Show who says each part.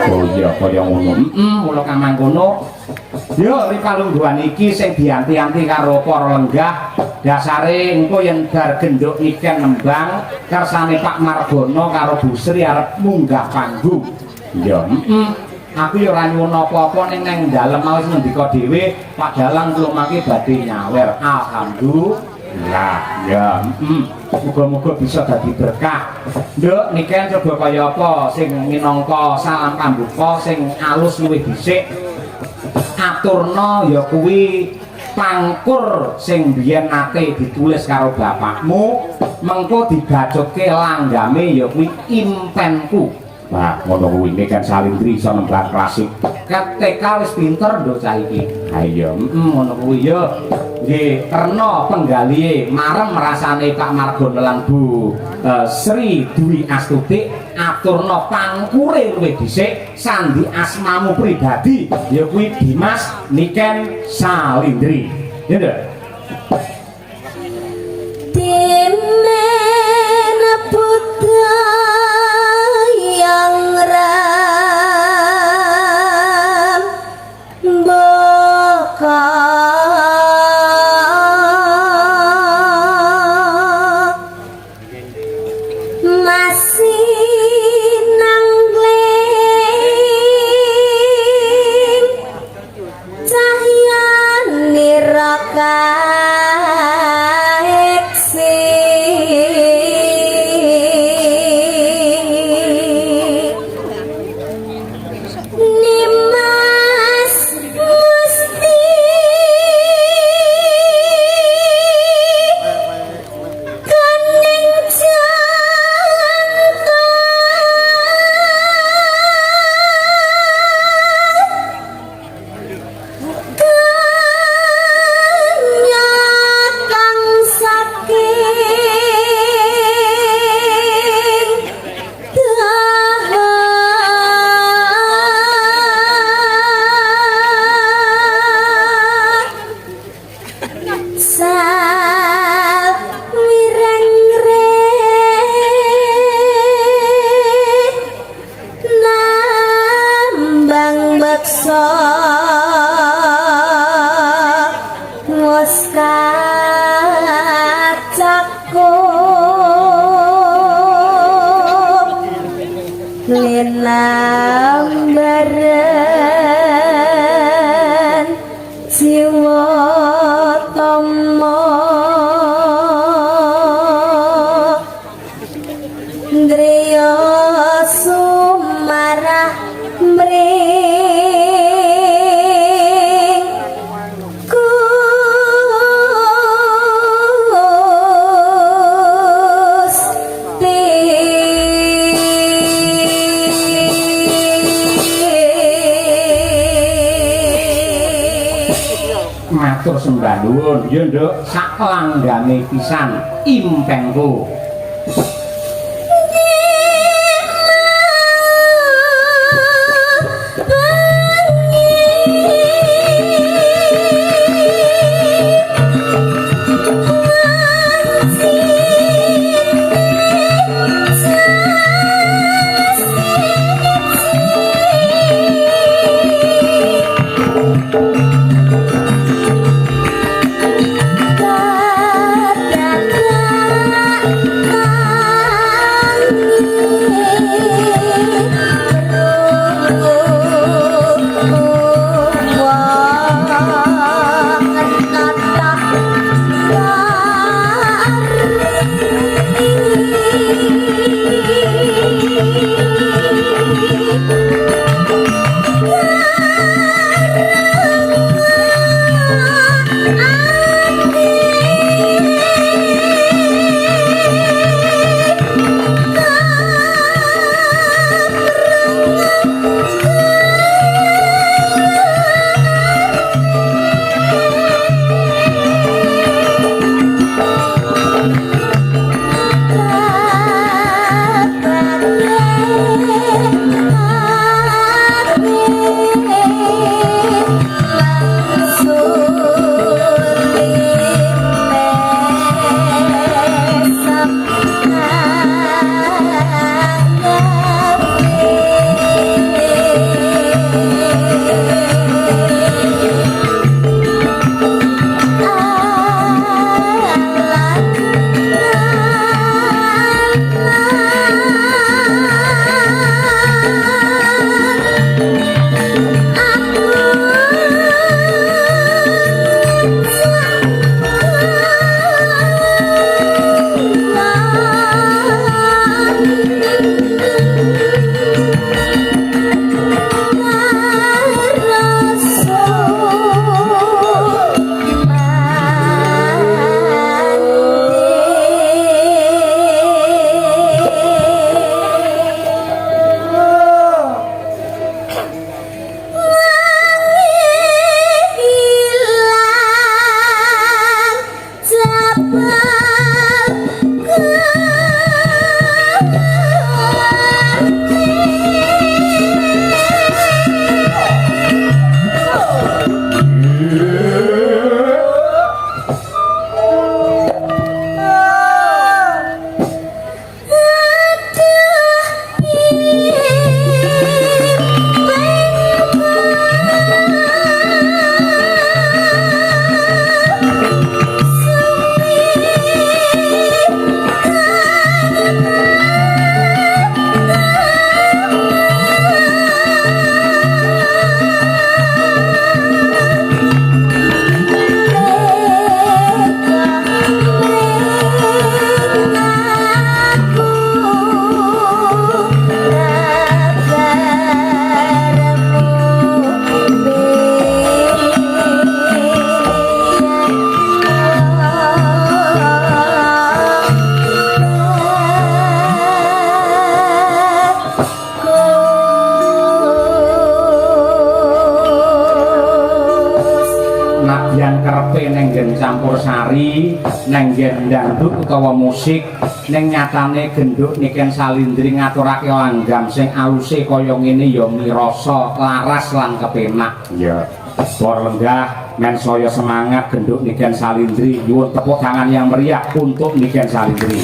Speaker 1: Oh iya, kaya ngono. Heeh, mula kamangkono. Yo ri palungguhan iki sing dianti-anti karo para lenggah, dasare engko yen bar genduk niken nembang kersane Pak Margono karo Bu Sri arep munggah panggung. Iya, heeh. Aku ya ora nyuwun apa-apa ning nang dalem mau wis ngendika dhewe, Pak Dalang kula mangke badhe nyawer. Alhamdulillah. Ya, heeh. Muga-muga bisa dadi berkah. Nduk, niken coba kaya apa sing minangka salam pambuka sing alus luwih dhisik. Aturna ya kuwi pangkur sing biyen nate ditulis karo bapakmu, mengko dibacokke langgame ya kuwi impenku. Wah, ngono kuwi Niken Salindri iso nembang klasik. Ketika wis pinter nduk cah iki. Ha iya, heeh, ngono kuwi ya. Nggih, karena penggalihe marem rasane Pak Margono lan Bu Sri Dwi Astuti, aturna pangkure luwih dhisik sandi asmamu pribadi ya kuwi Dimas Niken Salindri. Ya nduk.
Speaker 2: Demen budayang ram mbaka masih nangling cahya nira kaeksi. Nimas musti kaning jangka kanya kang saking daha sal wireng nambang beksa wis kacakup linambaran jiwa tama griya sumarah mring Gusti.
Speaker 1: Matur sembah nuwun. Ya nduk, sak langgame pisan impengku.
Speaker 2: Dadak
Speaker 1: Senadyan kerepe neng nggen campur sari, neng nggen dangdut utawa musik, ning nyatane genduk Niken Salindri ngaturake langgam sing aluse kaya ngene ya mirasa laras lan kepenak. Ya. Para lenggah men saya semangat genduk Niken Salindri. Nyuwun tepuk tangan yang meriah untuk Niken Salindri.